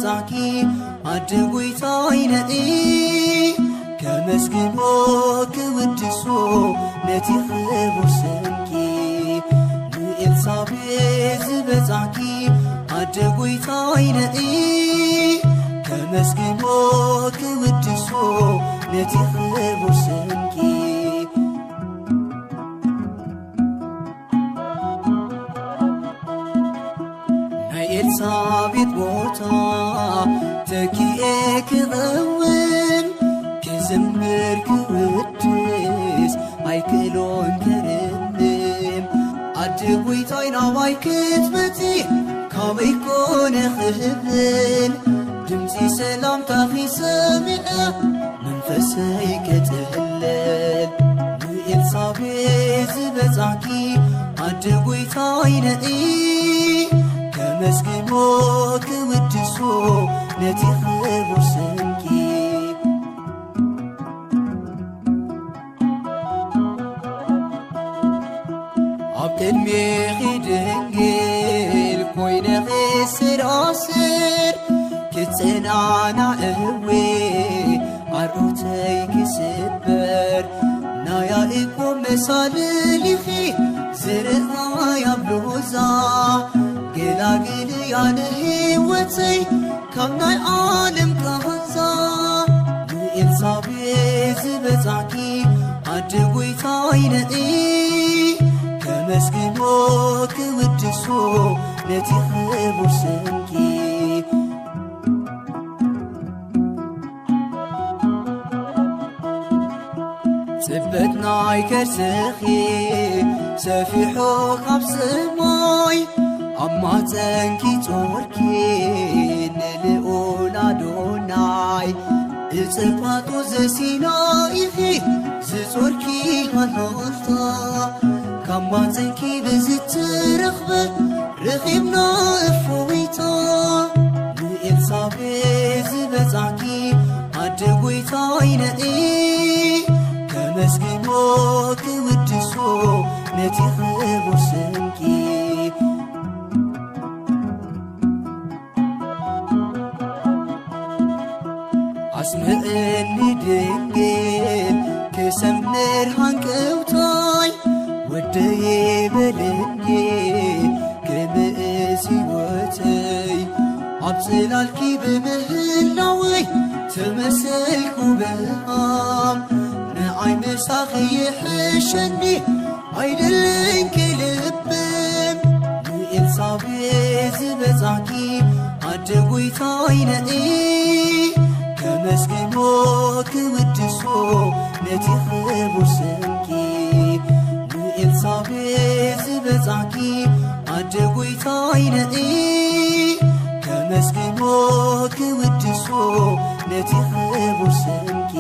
ዛኪ ኣደ ጎይታይ ነኢ ከመስግኖ ክውድሶ ነቲ ክቡር ስምኪ። ንኤልሳቤጥ ዝበጻኪ ኣደ ጎይታይ ነኢ ከመስግኖ ክውድሶ ነቲ ክቡር ስምኪ። ናይ ኤልሳቤጥ ቦታ ተኪኤ ክቐውም፣ ክዝምር ክውድስ ኣይክእሎን ከርምም። ኣደ ጎይታይ ናባይ ክትመጺ ካበይ ኮነ ክብል፣ ድምጺ ሰላምታኺ ሰሚዐ መንፈሰይ ክጥለል። ንኤልሳቤጥ ዝበጻኪ ኣደ ጎይታይ ነኢ ከመስግኖ ክውድሶ ነቲ ክቡር ስምኪ። ኣብ ቅድሜኺ ድንግል ኮይነ ክሰራስር፣ ክጸናናዕ እወ ኣርዑተይ ክስበር። ናይ ያዕቆብ መሳልል ኢኺ ዝርኣይ ኣብ ሎዛ፣ ገላግል እያ ንህይወተይ ካብ ናይ ዓለም ቃንዛ። ንኤልሳቤጥ ዝበጻኪ ኣደ ጎይታይ ነኢ ከመስግኖ ክውድሶ ነቲ ክቡር ስምኪ። ጽበት ናይ ከርስኺ ሰፊሑ ካብ ሰማይ፣ ኣብ ማጸንኪ ጾርኪ ንልኡል ኣዶናይ። እጽባቶ ዘሲና ኢኺ ዝጾርኪ ሃልታ፣ ካብ ማጸንኪ ብዝትረኽበ ረኺብና እፎይታ። ንኤልሳቤጥ ዝበጻኪ ኣደ ጎይታይ ነኢ ከመስግኖ ክውድሶ ነቲ ክቡር ስምኪ። ኣስምዕኒ ድንግል ክሰምር ሃንቀውታይ፣ ወደየ በለኒ ክምእስ ህይወተይ። ኣብ ጽላልኪ ብምህላወይ ተመሰልኩ በሃም፣ ንዓይ ምሳኺ ይሕሸኒ ኣይደለይን ክልብም። ንኤልሳቤጥ ዝበጻኪ ኣደ ጎይታይ ነኢ ከመስግኖ ክውድሶ ነቲ ክቡር ስምኪ። ንኤልሳቤጥ ዝበጻኪ ኣደ ጎይታይ ነኢ ከመስግኖ ክውድሶ ነቲ ክቡር ስምኪ።